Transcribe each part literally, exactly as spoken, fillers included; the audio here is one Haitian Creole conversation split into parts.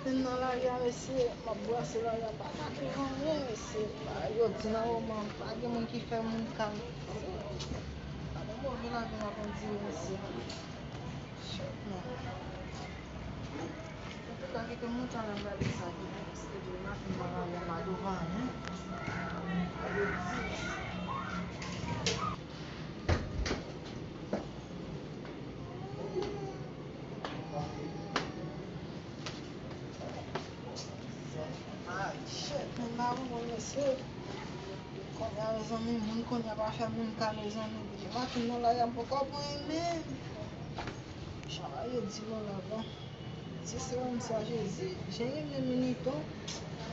Nan lari a, mesye, m ap brase lari a, pa ka twouve anyen, mesye. Bagay yo di nan woman, pa gen moun ki fè moun kal. Gade move lavi m ap andire, mesye. Shit, man. Antouka, kite m monte anlè m gade sa ki gen, paske depi maten m pa pale, m pa twouve anyen. Bagay yo di. Ay, shit, men m pa konprann, mesye. Kounye a, mezanmi, moun kounye a pa fè moun ka, mezanmi. Depi maten nan lari a, m poko pran men. Jan bagay yo di mwen la, bon. Si se yon sa Jezi, jan renmen militan,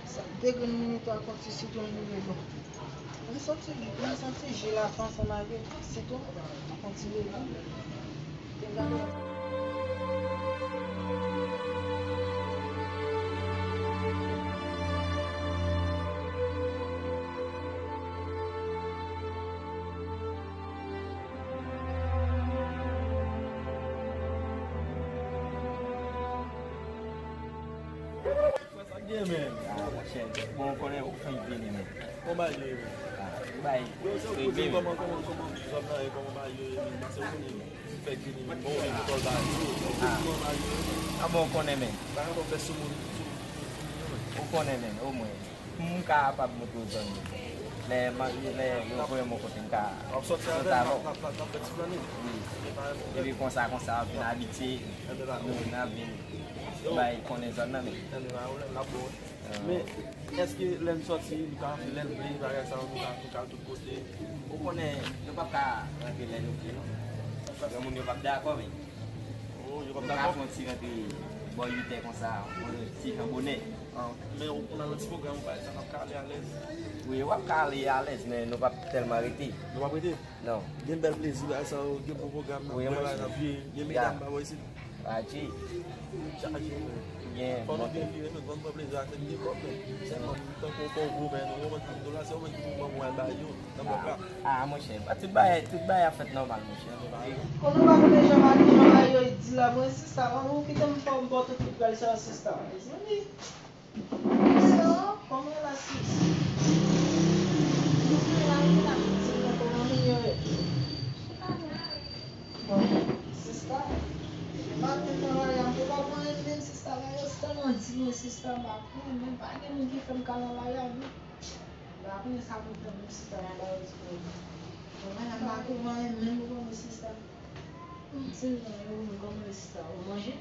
sa de grenn militan a konn ti sitwon li ye bon. Mwen santi, mwen santi je la fè ansanm avèk sitwon, mwen konn ti levan. Te gade. Sa gen, men. Ah, monchè. Bon, ou konnen ou fenk vini, men. Kòman bagay yo ye, men? Ah, bagay yo, se ou poze kòman, kòman, kòman zòn nan ye, kòman bagay yo ye, men. Paske ou konnen, ou fenk vini, men. Bon, ou vin tòl bagay yo. Kòman bagay yo ye, men? Ah, bon, ou konnen, men. Bagay yo fè sou moun, sou, sou, sou moun yo, men. Ou konnen, men, omwen. M ka kapab montre w zòn yo. Lè m, lè yo voye m yon kote, m ka sot avè w. Wi. Epi konsa, konsa, w ap vin abitye. Nou vin ap vin bay konnen zòn nan, men. Men, èske lè n sòti, nou ka antre lè n vle, bagay sa yo, nou ka, nou ka al tout kote? Ou konnen, nou p ap ka rantre lè nou vle, non. Granmoun yo p ap dakò, men. Nou ka fè yon ti rantre bò uit è konsa, yon ti jan bonè. Ah, men ou, ou nan yon ti pwogram, ou pa, sa n ap ka ale alèz. Wi, w ap ka ale alèz, men nou p ap tèlman rete. Nou p ap rete? Non. Gen bèl plezi, bagay sa yo, gen bon pwogram, wi, bèl bagay n ap jwe, gen medam pa bò isit. Adje. Adje, wi. Gen fò nou bon byen vire, men, ban m pran plezi ak nèg gen kòb, men. Sèlman, tankou w fè w gwo, men, nou, ou konprann, nou la, se ou menm ki pou ban m al ba yo. Ah, monchè, tout bagay, tout bagay ap fèt nòmal, monchè. Konnen w pa konnen jan bagay, jan bagay yo di la, mwen, sista, ou kite m fè yon bò tout, tout bagay sa, sista. Mezanmi. Kòman la, sis? Mwen la, mwen la, sista, kòman nou ye? Bon, sista, maten nan lari a, m poko pran anyen menm, sista, bagay yo tèlman di mwen, sista, m pa konnen, men pa gen moun ki fè m ka nan lari a, non. M pa konnen sa pou m fè menm, sista, nan bagay yo di mwen. Bon, men m pa twouve anyen menm, ou konnen, sista. Di m non, e ou menm, kòman ye, sista? Ou manje?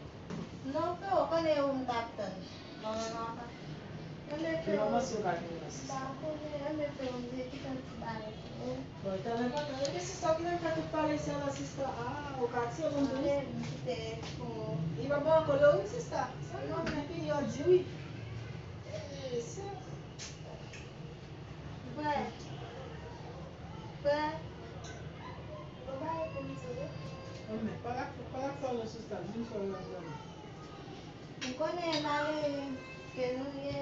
Non, frè, ou konnen ou m t ap tann. Manman nan pa. Enben, frè, m pa konnen, enben, frè, m te kite yon ti bagay pou ou. Bon, talè pa talè, men sista, ki lè m fè tout pale sa la, sista? Ah, ou ka tire pou m tou, wi. M kite pou ou. Li pa bon ankò, wi, sista. Sa non, men pi yo di, wi. Eh, sè. Frè. Frè. Ou bay pou m di, wi. Enben, pa la, pa la fè non, sista, di m sa w la, vrèman. M konnen malere ke nou ye,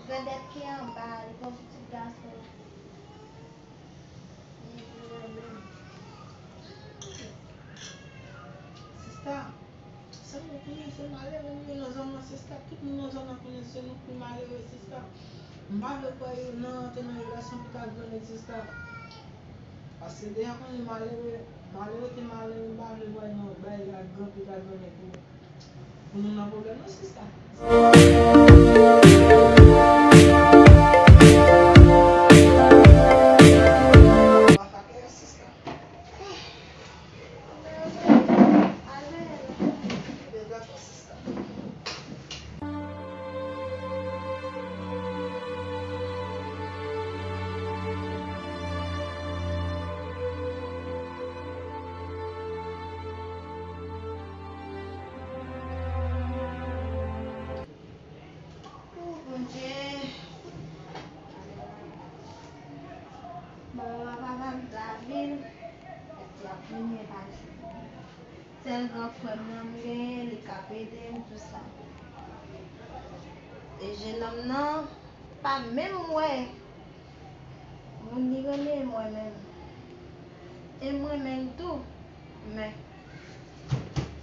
vedèt ki anba, li gon pitit gason. Li vle renmen m. Sista, sèlman konnen se malere nou ye nan zòn nan, sista. Tout moun nan zòn nan konnen se nou ki malere, sista. M pa vle kwè yo nan antre nan relasyon ki ta grannèg, sista. Paske deja konnen malere, malere te malere, m pa vle kwè nan bagay ak gran pi ta grannèg pou, pou nou nan pwoblèm, non, sista. O Bondye, mwen pa kapab lavi l, epi ap vini pa jou. Sèl gran frè m nan m genyen, li k ap ede m, tou sa. E jenòm nan pa menm wè moun li renmen, m renmen l. E m renmen l tou, men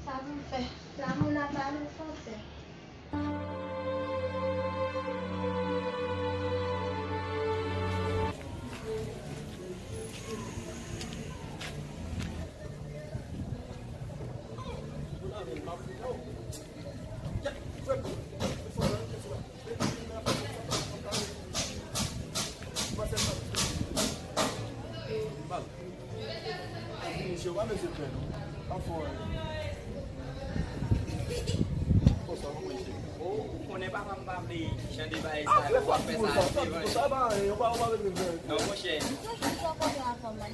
sa pou m fè? L'amour n'a pas de frontière. Mesye fè non. Pa fò. Konsa, mwen cheri. Ou konnen papa m pa vle jan de bagay sa yo, w ap fè sa devan. Sa pa anyen, ou pa, ou pa vle vin fè. Non, monchè.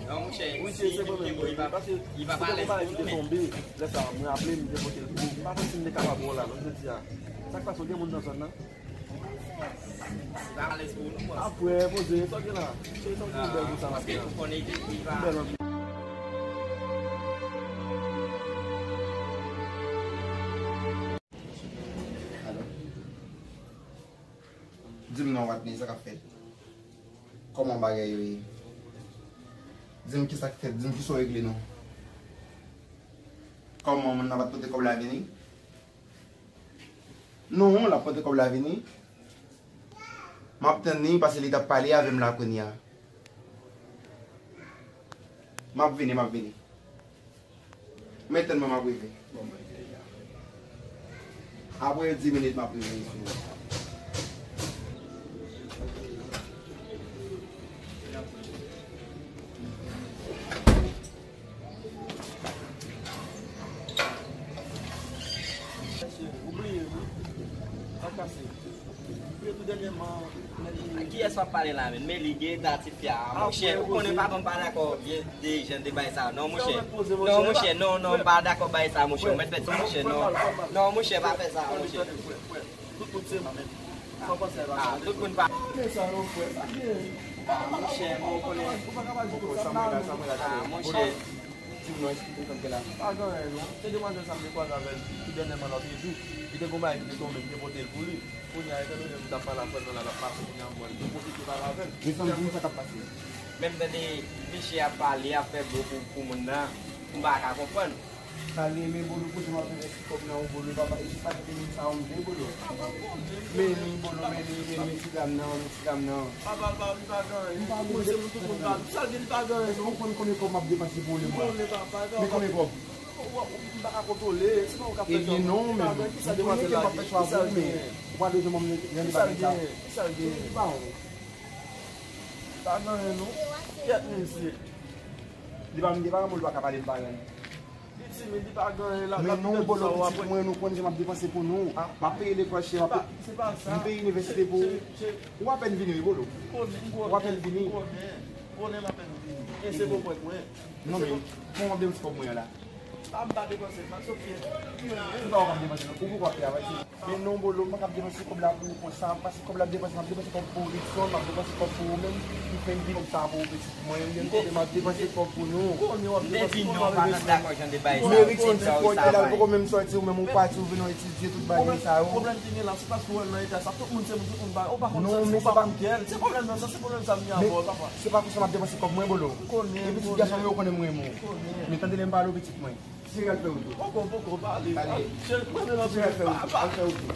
Non, monchè, si li gen bon, li pa, li pa pale pou nou, men. Lè sa, mwen aple, m te pote l pou ou. M pa santi m te kapab wè w la, non, jodi a. Sa k pase, w gen moun nan zòn nan? Apre, poze, sa w gen la? Cheri, sa w gen bèl konsa maten an? Bèl anpil. Alo. Di m non, Watney, sa k ap fèt? Kòman bagay yo ye? Di m ki sa k fèt, di m ki sa w regle non. Kòman moun nan pa t pote kòb la vini? Non, l ap pote kòb la vini. M ap tann li, paske li t ap pale avè m la kounye a. M ap vini, m ap vini. Men tann mwen, m ap rive. Apre dis minit, m ap rive isit. Ou bliye wi. Sa kase. Ou bliye tou dènyèman. Kiyès w ap pale la menm? Meli gen eta ti fi a. Monchè, ou konnen papa m pa dakò vye de jan de bagay sa. Non, monchè. Non, monchè, non, non, m pa dakò bagay sa, monchè. Ou mèt fè sa, monchè, non. Non, monchè, pa fè sa, monchè. Tout moun se moun. Sa w panse a sa? Ah, tout moun pa. Men sa non, frè, pa gen. Ah, monchè, mwen konnen. Ou pa ka pale konsa. Ah, monchè. Di m non, eksplike m sa m gen la. Pa gen anyen non. Se demwazèl sa m te kwaze avè l tou dènyèman lòt jou. Li te gon bagay ki te tonbe, m te pote l pou li. Kounye a, etan done m t ap pale a frè m nan la, l ap pase kounye a, m wè l, m te pwofite pale avè l. Men sa m di w, sa k ap pase? Men m tande misye ap pale, ap fè blo pou, pou moun nan, m pa ka konprann. Sa l ye, men Bolo, kote m ap vin vèse kòb nan ou, Bolo, papa, e se pa kite moun sa yo m vle, Bolo. Men li, Bolo, men li, men, men ti dam nan, men ti dam nan. Papa, papa, li pa gen anyen. Mwen, se moun tout moun pa, sa l di, li pa gen anyen, non. Ou konn konbyen kòb m ap depanse pou ou le mwa? Men konbyen kòb? Ou, ou, ou, m pa ka kontwole, se pa ou k ap fè sa. Ebyen non, men m konnen ke m p ap fè chwa pou ou, men ou pa bezwen ban m jan de bagay sa. Kisa l gen? Kisa l gen? Li pa gen anyen, non. Kèt mesye. Li pa menm gen paran, bon, li pa ka pale de paran. Li timid, li pa gen anyen la. Men non, Bolo, pitit mwen, nou konn jan m ap depanse pou nou. M ap peye lekòl chè, m ap, m peye inivèsite pou ou. Ou apèn vini, wi, Bolo. Ou apèn vini. Konnen m apèn vini. E se bon pwèt mwen. Non, men, kòman w ap depanse kòb mwen an la? A, m pa depanse, m pa sot fè. Ou pa w ap depanse, non. Ou poko ap travay, se. Men non, Bolo, m pa kab depanse kòb la pou ou konsa. M pase kòb la, m depanse, m ap depanse kòb pou Rickson, m ap depanse kòb pou ou menm. M fè yon vin sa pou ou, pitit mwen. Yon kote m ap depanse kòb pou nou. Konnen w ap depanse kòb avè Rickson. Men Rickson ti fò, lè l poko menm sòti, ou menm ou pati, ou vin etidye tout bagay sa yo. Pwoblèm ki gen la, se paske w wè l nan eta sa. Tout moun se moun, tout moun pa, ou pa konn sa, ou pa konn kè l. Se pwoblèm nan sa, se pwoblèm sa m gen avè w, papa. Se pa konsa m ap depanse kòb mwen, Bolo. M konnen, m konnen. E pitit gason m yo konnen m renmen w. M konnen. Men tande lè m pale w, pitit mwen. Ti cheri al fè wout ou. Poko, poko, pa ale. Pale. Ti cheri al fè wout ou. Al fè wout ou.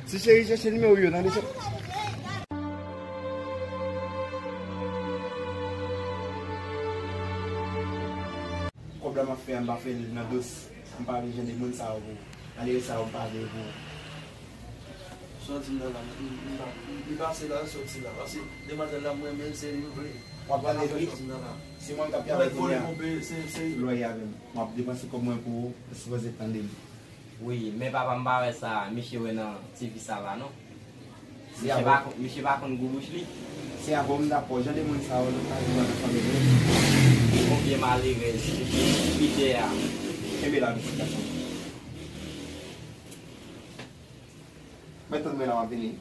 Ti cheri, chèche nimewo yo, tande, chè. Kòb la m ap fè a, m pa fè l nan dous. M pa vle jan de moun sa yo pou. Malere sa yo, m pa vle pou. Sa w di m nan la, m, m, m, m pase la, soti la. Paske demwazèl la, m renmen l, se li m vle. W ap gade wi. Si mwen k ap travay kounye a, lòye avè m. M ap depanse kòb mwen pou ou, ou sipoze tande m. Wi, men papa m pa wè sa misye wè nan ti fi sa la non. Misye pa konn, misye pa konn gou bouch li. Se avè w m dakò, jan de moun sa yo, nou pa viv nan fanmi nou. Konbyen malerèz, pidè a. Kenbe la, pitit gason. Mèt tann mwen la, m ap vini.